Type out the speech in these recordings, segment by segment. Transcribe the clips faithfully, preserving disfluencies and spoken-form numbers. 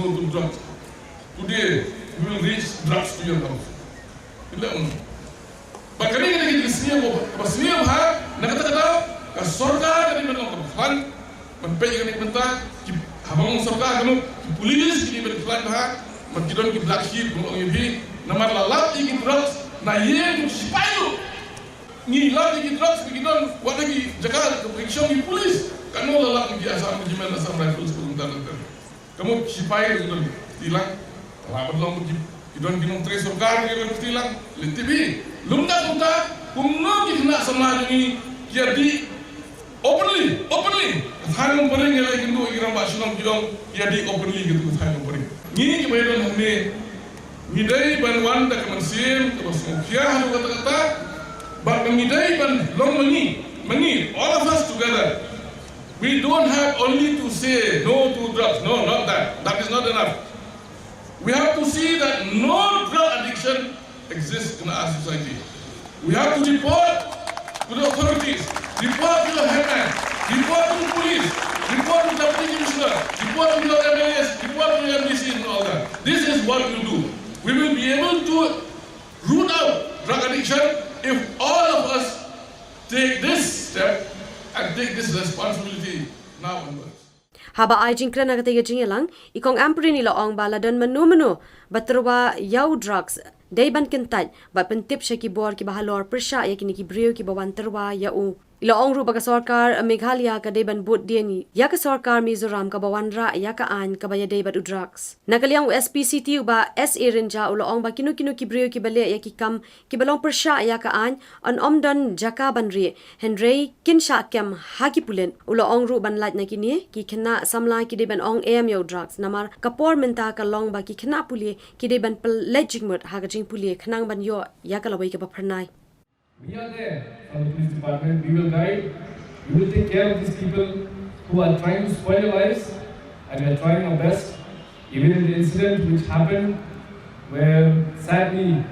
no to drugs. Today, we will reach drugs to your house. Ila un. Ba kane ka dei ka jingsngewbha, ba sngewbha, na kata ka daw, ka sorkar ka dei ban long kaba khlaiñ, ban peit ïa kane ka bynta, ki, haba ong sorkar ka mut, ki police ki dei ban khlaiñ bha, ba ki don ki black sheep, ban ong ïa phi, namar la lap ïa ki drugs, na ïing ki shipai ruh. Ngi lap ïa ki drugs, ki don, wat la ki jaka, ki shong ki police, katno la lap ïa ki Assam Regiment, Assam Rifles, kumta kumta. Ka mut shipai ruh ki don kti lang. Ka lah ban long ki, ki don ki nongtrei sorkar ruh ki don kti lang. Lehse tip hi. Lymda kumta, kumno ki khynnah samla jong ngi ki ïa dih openly, openly. Ka thaiñ Nongporing, ïa la ki kynduh ki rangbah shnong ki ong ki ïa dih openly katu ka thaiñ Nongporing. Ngi kiba ïadon hangne, ngi dei ban wan da ka mynsiem kaba sngewkhia haduh katta katta. Bad ngi dei ban long ma ngi, ma ngi, all of us together. We don't have only to say no to drugs. No, not that. That is not enough. We have to see that no drug addiction exists in our society. We have to report to the authorities, report to the headman, report to the police, report to the deputy commissioner, report to the M L As, report to the M D C and all that. This is what we do. We will be able to root out drug addiction if all of us take this step and take this responsibility now onwards. Haba ai jingkren ha katei ka jingïalang, i Kong Ampareen i la ong ba la don mynno mynno ba tyrwa ïa u drugs, dei ban kyntait bad pyntip sha ki bor kiba halor pyrshah ïa kine ki briew kiba wan tyrwa ïa u. I la ong ruh ba ka sorkar Meghalaya ka dei ban bud dien ïa ka sorkar Mizoram kaba wanrah ïa ka aiñ kaba ïadei bad u drugs. Na ka liang u S P City u Bah S A Rynjah u la ong ba kino kino ki briew kiba leh ïa ki kam kiba long pyrshah ïa ka aiñ, yn ym don jaka ban rieh, hynrei kin shah kem ha ki pulit. U la ong ruh ban lait na kine ki khynnah samla ki dei ban ong em ïa u drugs, namar ka por mynta ka long ba ki khynnah pule ki dei ban pynleit jingmut ha ka jingpule khnang ban ïoh ïa ka lawei kaba phyrnai. We are there from the police department. We will guide, We will take care of these people who are trying to spoil your lives, and we are trying our best. Even in the incident which happened, where sadly,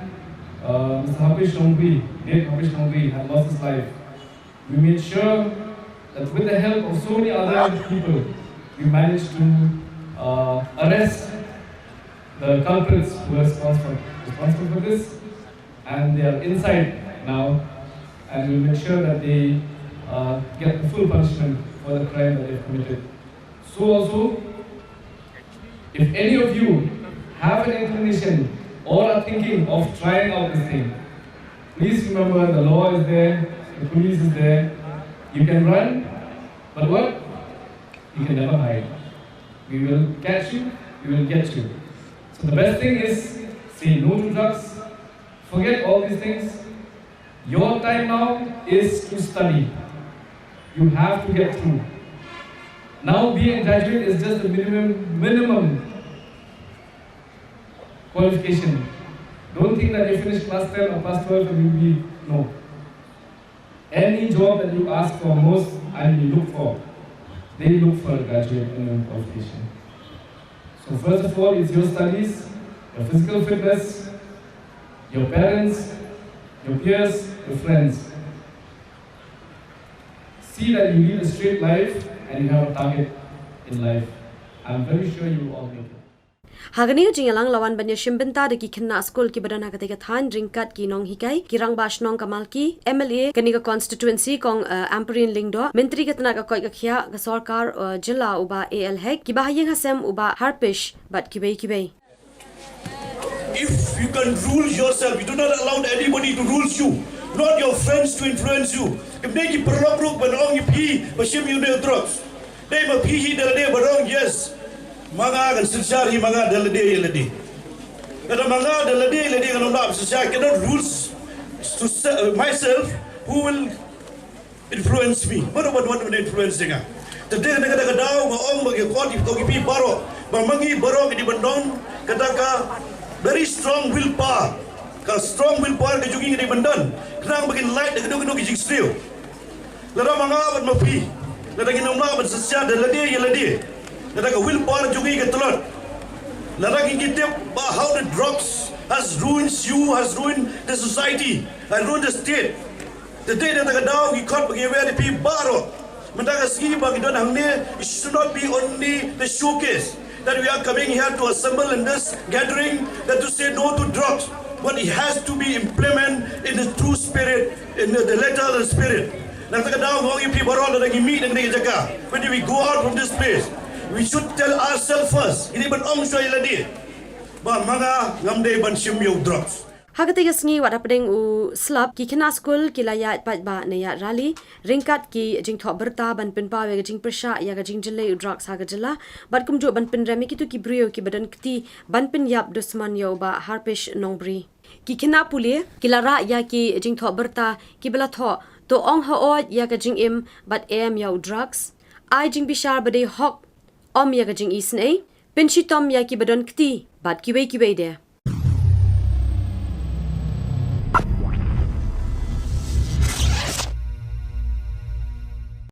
uh, Mister Hapesh Nongbri, late Hapesh Nongbri, had lost his life, we made sure that with the help of so many other people, we managed to uh, arrest the culprits who were responsible, responsible for this, and they are inside now, and we'll make sure that they uh, get the full punishment for the crime that they've committed. So also, if any of you have an inclination or are thinking of trying out this thing, please remember the law is there, the police is there. You can run, but what? You can never hide. We will catch you, we will get you. So the best thing is say no to drugs, forget all these things. Your time now is to study. You have to get through. Now being a graduate is just the minimum minimum qualification. Don't think that you finish class ten or class twelve and you'll be, no. Any job that you ask for most and you look for, they look for a graduate minimum qualification. So first of all, it's your studies, your physical fitness, your parents, your peers, your friends. See that you lead a straight life and you have a target in life. I'm very sure you will all make it. Ha kane ka jingïalang la wan ban ïashim bynta da ki khynnah skul kiba don ha katei ka thaiñ ryngkat ki nonghikai, ki rangbah shnong ka Malki, M L A kane ka constituency Kong uh, Ampareen Lyngdoh, Myntri ka tnat ka koit ka khiah ka sorkar uh, jylla u Bah A L Hek, kiba ha ïing ha sem u Bah Harpish bad kiwei kiwei. If you can rule yourself, you do not allow anybody to rule you, not your friends to influence you. Kymne ki paralok ruh ban ong ïa phi ba shim ïa une u drugs. Dei ma phi hi da lade ban ong yes. Ma nga kan synshar hi ma nga da lade ïa lade. Lada ma nga da lade ïa lade ngan ong da synshar, I cannot rule to se- myself who will influence me. Mano ba wan ban influence ïa nga? Te dei na kata ka daw nga ong ba ki kot ki phi baroh ba ma ngi baroh ki dei ban don kata ka very strong willpower. Ka strong willpower ka jong ngi ka dei ban don khnang ba kin lait da kano kano ki jingsniew. Lada ma nga bad ma phi, lada ngin ym lah ban synshar da lade ïa lade, lada ka willpower jong ngi ka tlot, lada ngi tip ba how the drugs has ruined you, has ruined the society, has ruined the state. Te dei na kata ka daw ngi khot ba ngi wer ïa phi baroh. Mynta ka sngi ba ngi don hangne, it should not be only the showcase that we are coming here to assemble in this gathering, that to say no to drugs, but it has to be implemented in the true spirit, in the, the letter and spirit. Na kata ka daw nga ong ïa phi baroh lada ngi mih na kane ka jaka, when we go out from this place, we should tell ourselves first. Ngi dei ban ong shuwa ïa lade ba ma nga ngam dei ban shim ïa u drugs. Ha katei ka sngi wat hapdeng u slap ki khynnah skul ki la ïaid paidbah ne ïaid rally ryngkat ki jingthoh byrta ban pynpaw ïa ka jingpyrshah ïa ka jingjyllei u drugs ha ka jylla bad kumjuh ban pynrem ïa kito ki briew kiba don kti ban pynïap dusmon ïa u Bah Harpish Nongbri. Ki khynnah pule ki la rah ïa ki jingthoh byrta kiba la thoh, to ong haoid ïa ka jingim bad em ïa u drugs, ai jingbishar ba dei hok, ym ïa ka jingisynei, pynshitom ïa kiba don kti bad kiwei kiwei de.